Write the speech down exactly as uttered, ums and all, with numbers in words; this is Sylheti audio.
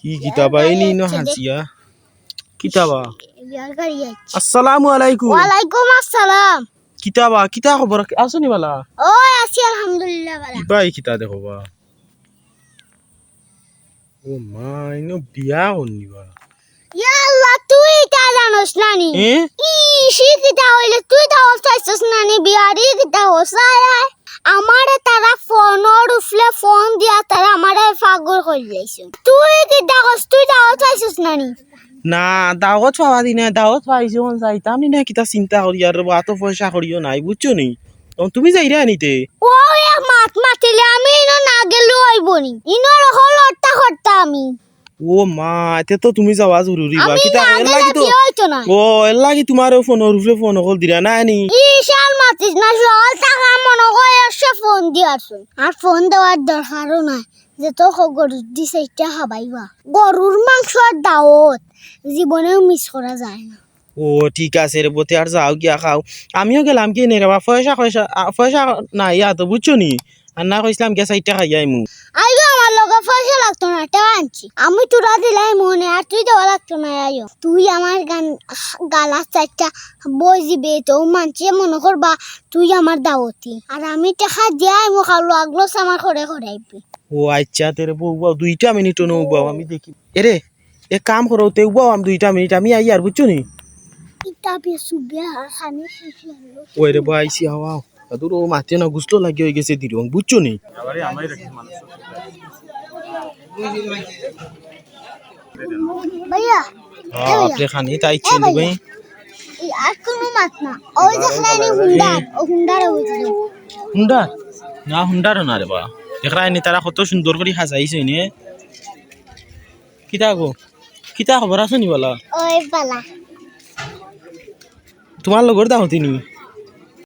কি কিতা বা, এই নি ইনো হাসিয়া। কিতা বা? বিয়ার গাড়ি আইছে। আসসালামু আলাইকুম। ওয়ালাইকুম আসসালাম। কিতা বা, কিতা খবর? আছো নি বালা? ওই আছি, আলহামদুলিল্লাহ বালা। ইবায় কিতা দেখো বা? ও মা, ইনো বিয়া করনি বা? ইয়া আল্লাহ, তুই ইতা জানোস না নি? এ? ই, সি কিতা অইলে তুই দাওয়াত পাইছস না নি বিয়ার? ই কিতা অইছে? আয়, আয়। আমারে তারা ফোনর উফলে ফোন দিয়া তারা আমারে পাগল করি লাইছে। তুই কিতা কস? তুই দাওয়াত পাইছস না নি? না, দাওয়াত পাওয়া দি না, দাওয়াত পাইছি, অখন যাইতাম নি না, কিতা চিন্তা করি আর বা, অত পয়সা করিও নাই, বুঝছো নি? অখন তুমি যাইরায় নিতে। ও, এক মাত মাতিলে আমি ইনো না গেলে অইবো নি? ইনো হকলতা করতাম আমি। ও মা, এতে তো তুমি যাওয়া জরুরি বা। আমি কিতা না এর গেলে লাগি তো বিয়া অইতো না। ও, এর লাগি তুমারে ফোনর উফলে ফোন অকল দিরা না নি? ই শাল মাতিস না, সকাল থাকি মনো কয় একশো ফোন দি আছইন। আর ফোন দেওয়ার দরকারও নাই। যে তো খ-, গরুর দি চাইরটা খাবাইবা। গরুর মাংসর দাওত জীবনেও মিস করা যায় না। ও, ঠিক আছে রে বা, তে আর যাও গিয়া খাও। আমিও গেলাম কি নে রে বা, পয়সা, পয়সা, আ, পয়সা নাই আতো, বুঝছো নি? আর না কইছলাম গিয়া চাইরটা খাইয়া আইমু। আইও আমার লগে, পয়সা লাগতো না, টেকা আনছি। আমি তোরা দিলাইমু নে, আর তুই দেওয়া লাগতো না, আইও। তুই আমার গান, গালাত চাইরটা বই দিবে, তো মানষে মনো করবা তুই আমার দাওতি। আর আমি টেকা দিয়া আইমু, খালো আগলো আমার ঘরে ঘরে আইবি। ও আইচ্ছা, তে রে বা, দুইটা মিনিট অনো বা, আমি দেখি। এরে, এক কাম করো, তে উবাও আম দুইটা মিনিট, আমি আইয়ার, বুঝছো নি? ইতা বেসু বেয়া, খানি শেষ অইলো। ওই রে বা, আইছি, আও, আও। আদুর ও মাতে না, গুসল লাগি অইগেছে দিরং, বুঝছো নি? ভাইয়া, হ্যাঁ, এ ভাইয়া। আপনি খানি তাই এ চিনতে ভাইয়া। ভাই। এই আর কোনো মাত না। ওই দেখরায় নি হুন্ডার, ও হুন্ডার ওই যে। হুন্ডার? না, হুন্ডারও না রে বা। দেখরায় নি তারা কত সুন্দর করি সাজাইছে নে। কিতা গো? কিতা খবর, আছো নি বালা? ওই বালা। তুমার লগর দাওতি নি?